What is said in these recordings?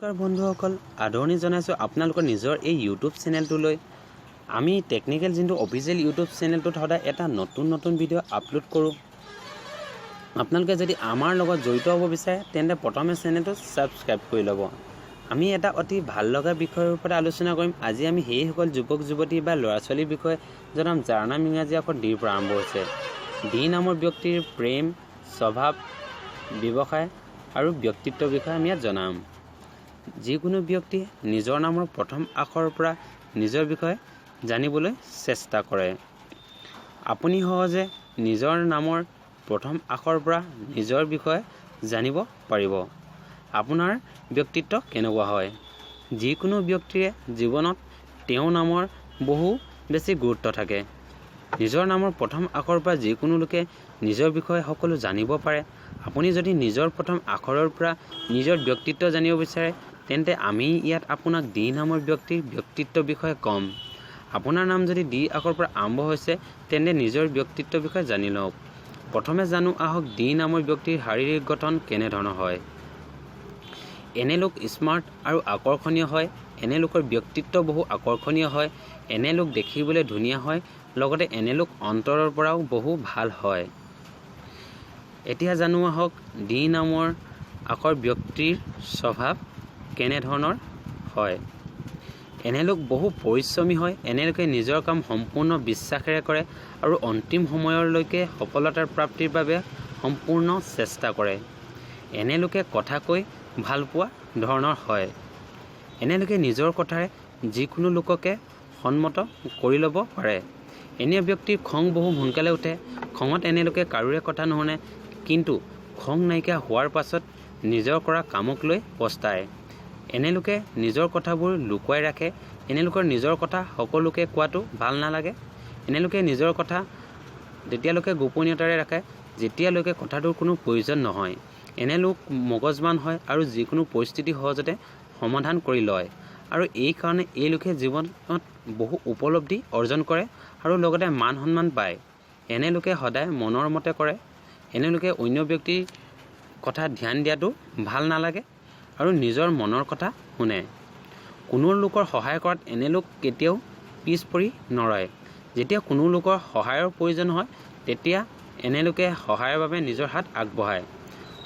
নমস্কাৰ বন্ধুসকল, আদৰণি জনাইছোঁ আপোনালোকৰ নিজৰ এই ইউটিউব চেনেলটোলৈ। আমি টেকনিকেল যোনটো অফিচিয়েল ইউটিউব চেনেলটোত সদায় এটা নতুন নতুন ভিডিঅ' আপলোড কৰোঁ। আপোনালোকে যদি আমাৰ লগত জড়িত হ'ব বিচাৰে, তেন্তে প্ৰথমে চেনেলটো ছাবস্ক্ৰাইব কৰি ল'ব। আমি এটা অতি ভাল লগা বিষয়ৰ ওপৰত আলোচনা কৰিম আজি। আমি সেইসকল যুৱক যুৱতী বা ল'ৰা ছোৱালীৰ বিষয়ে জনাম, যাৰ নাম ইংৰাজী আখৰ ডিৰ পৰা আৰম্ভ হৈছে। ডি নামৰ ব্যক্তিৰ প্ৰেম, স্বভাৱ, ব্যৱসায় আৰু ব্যক্তিত্বৰ বিষয়ে আমি ইয়াত জনাম। যিকোনো ব্যক্তিয়ে নিজৰ নামৰ প্ৰথম আখৰৰ পৰা নিজৰ বিষয়ে জানিবলৈ চেষ্টা কৰে। আপুনি সহজে নিজৰ নামৰ প্ৰথম আখৰৰ পৰা নিজৰ বিষয়ে জানিব পাৰিব আপোনাৰ ব্যক্তিত্ব কেনেকুৱা হয়। যিকোনো ব্যক্তিৰে জীৱনত তেওঁৰ নামৰ বহু বেছি গুৰুত্ব থাকে। নিজৰ নামৰ প্ৰথম আখৰৰ পৰা যিকোনো লোকে নিজৰ বিষয়ে সকলো জানিব পাৰে। আপুনি যদি নিজৰ প্ৰথম আখৰৰ পৰা নিজৰ ব্যক্তিত্ব জানিব বিচাৰে, তেন্তে আমি ইয়াত আপোনাক ডি নামৰ ব্যক্তিৰ ব্যক্তিত্বৰ বিষয়ে ক'ম। আপোনাৰ নাম যদি ডি আখৰৰ পৰা আৰম্ভ হৈছে, তেন্তে নিজৰ ব্যক্তিত্বৰ বিষয়ে জানি লওক। প্ৰথমে জানো আহক ডি নামৰ ব্যক্তিৰ শাৰীৰিক গঠন কেনেধৰণৰ হয়। এনে লোক স্মাৰ্ট আৰু আকৰ্ষণীয় হয়। এনে লোকৰ ব্যক্তিত্ব বহু আকৰ্ষণীয় হয়। এনে লোক দেখিবলৈ ধুনীয়া হয়, লগতে এনে লোক অন্তৰৰ পৰাও বহু ভাল হয়। এতিয়া জানো আহক ডি নামৰ আখৰ ব্যক্তিৰ স্বভাৱ কেনেধৰণৰ হয়। এনে লোক বহু পৰিশ্ৰমী হয়। এনে লোকে নিজৰ কাম সম্পূৰ্ণ বিশ্বাসেৰে কৰে আৰু অন্তিম সময়লৈকে সফলতাৰ প্ৰাপ্তিৰ বাবে সম্পূৰ্ণ চেষ্টা কৰে। এনে লোকে কথা কৈ ভাল পোৱা ধৰণৰ হয়। এনে লোকে নিজৰ কথাৰে যিকোনো লোককে সন্মত কৰি ল'ব পাৰে। এনে ব্যক্তিৰ খং বহু সোনকালে উঠে। খঙত এনে লোকে কাৰোৰে কথা নুশুনে, কিন্তু খং নাইকিয়া হোৱাৰ পাছত নিজৰ কৰা কামক লৈ পস্তায়। এনে লোকে নিজৰ কথাবোৰ লুকুৱাই ৰাখে। এনে লোকৰ নিজৰ কথা সকলোকে কোৱাটো ভাল নালাগে। এনে লোকে নিজৰ কথা তেতিয়ালৈকে গোপনীয়তাৰে ৰাখে, যেতিয়ালৈকে কথাটোৰ কোনো প্ৰয়োজন নহয়। এনে লোক মগজমান হয় আৰু যিকোনো পৰিস্থিতি সহজতে সমাধান কৰি লয় আৰু এইকাৰণে এই লোকে জীৱনত বহু উপলব্ধি অৰ্জন কৰে আৰু লগতে মান সন্মান পায়। এনে লোকে সদায় মনৰ মতে কৰে। এনে লোকে অন্য ব্যক্তিৰ কথা ধ্যান দিয়াটো ভাল নালাগে আৰু নিজৰ মনৰ কথা শুনে। কোনো লোকৰ সহায় কৰাত এনে লোক কেতিয়াও পিছ পৰি নৰয়। যেতিয়া কোনো লোকৰ সহায়ৰ প্ৰয়োজন হয়, তেতিয়া এনে লোকে সহায়ৰ বাবে নিজৰ হাত আগবঢ়ায়।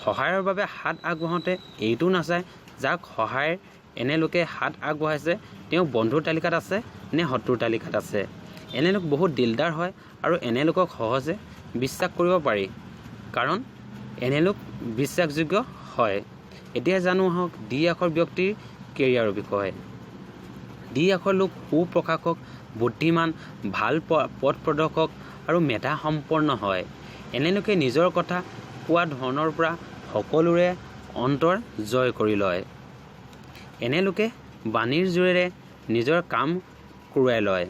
সহায়ৰ বাবে হাত আগবঢ়াওঁতে এইটো নাচায়, যাক সহায়ৰ এনে লোকে হাত আগবঢ়াইছে তেওঁ বন্ধুৰ তালিকাত আছে নে শত্ৰুৰ তালিকাত আছে। এনে লোক বহুত দিলদাৰ হয় আৰু এনে লোকক সহজে বিশ্বাস কৰিব পাৰি, কাৰণ এনে লোক বিশ্বাসযোগ্য হয়। এতিয়া জানো আহক ডি আখৰ ব্যক্তিৰ কেৰিয়াৰৰ বিষয়ে। ডি আখৰ লোক সুপ্ৰশাসক, বুদ্ধিমান, ভাল পথ প্ৰদৰ্শক আৰু মেধাসম্পন্ন হয়। এনে লোকে নিজৰ কথা কোৱা ধৰণৰ পৰা সকলোৰে অন্তৰ জয় কৰি লয়। এনে লোকে বাণীৰ জোৰেৰে নিজৰ কাম কৰোৱাই লয়।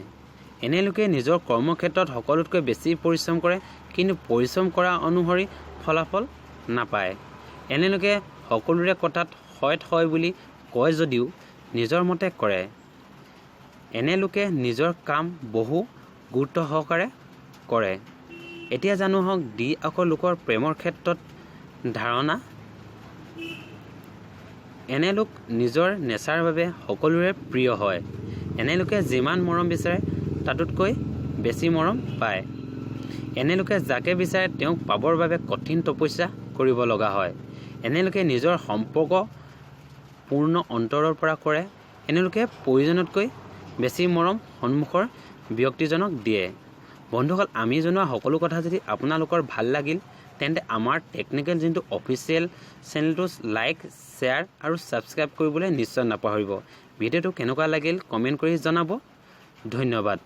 এনে লোকে নিজৰ কৰ্মক্ষেত্ৰত সকলোতকৈ বেছি পৰিশ্ৰম কৰে, কিন্তু পৰিশ্ৰম কৰা অনুসৰি ফলাফল নাপায়। এনে লোকে সকলোৰে কথাত হয়ত হয় বুলি কয় যদিও নিজৰ মতে কৰে। এনে লোকে নিজৰ কাম বহু গুৰুত্ব সহকাৰে কৰে। এতিয়া জানো আহক ডি আখৰ লোকৰ প্ৰেমৰ ক্ষেত্ৰত ধাৰণা। এনে লোক নিজৰ নেচাৰৰ বাবে সকলোৰে প্ৰিয় হয়। এনে লোকে যিমান মৰম বিচাৰে, তাতোতকৈ বেছি মৰম পায়। এনে লোকে যাকে বিচাৰে, তেওঁক পাবৰ বাবে কঠিন তপস্যা কৰিব লগা হয়। এনে লোকে নিজৰ সম্পৰ্ক পূৰ্ণ অন্তৰৰ পৰা কৰে। এনে লোকে প্ৰয়োজনতকৈ বেছি মৰম সন্মুখৰ ব্যক্তিজনক দিয়ে। বন্ধুসকল, আমি জনোৱা সকলো কথা যদি আপোনালোকৰ ভাল লাগিল, তেন্তে আমাৰ টেকনিকেল যোনটো অফিচিয়েল চেনেলটো লাইক, শ্বেয়াৰ আৰু ছাবস্ক্ৰাইব কৰিবলৈ নিশ্চয় নাপাহৰিব। ভিডিঅ'টো কেনেকুৱা লাগিল কমেণ্ট কৰি জনাব। ধন্যবাদ।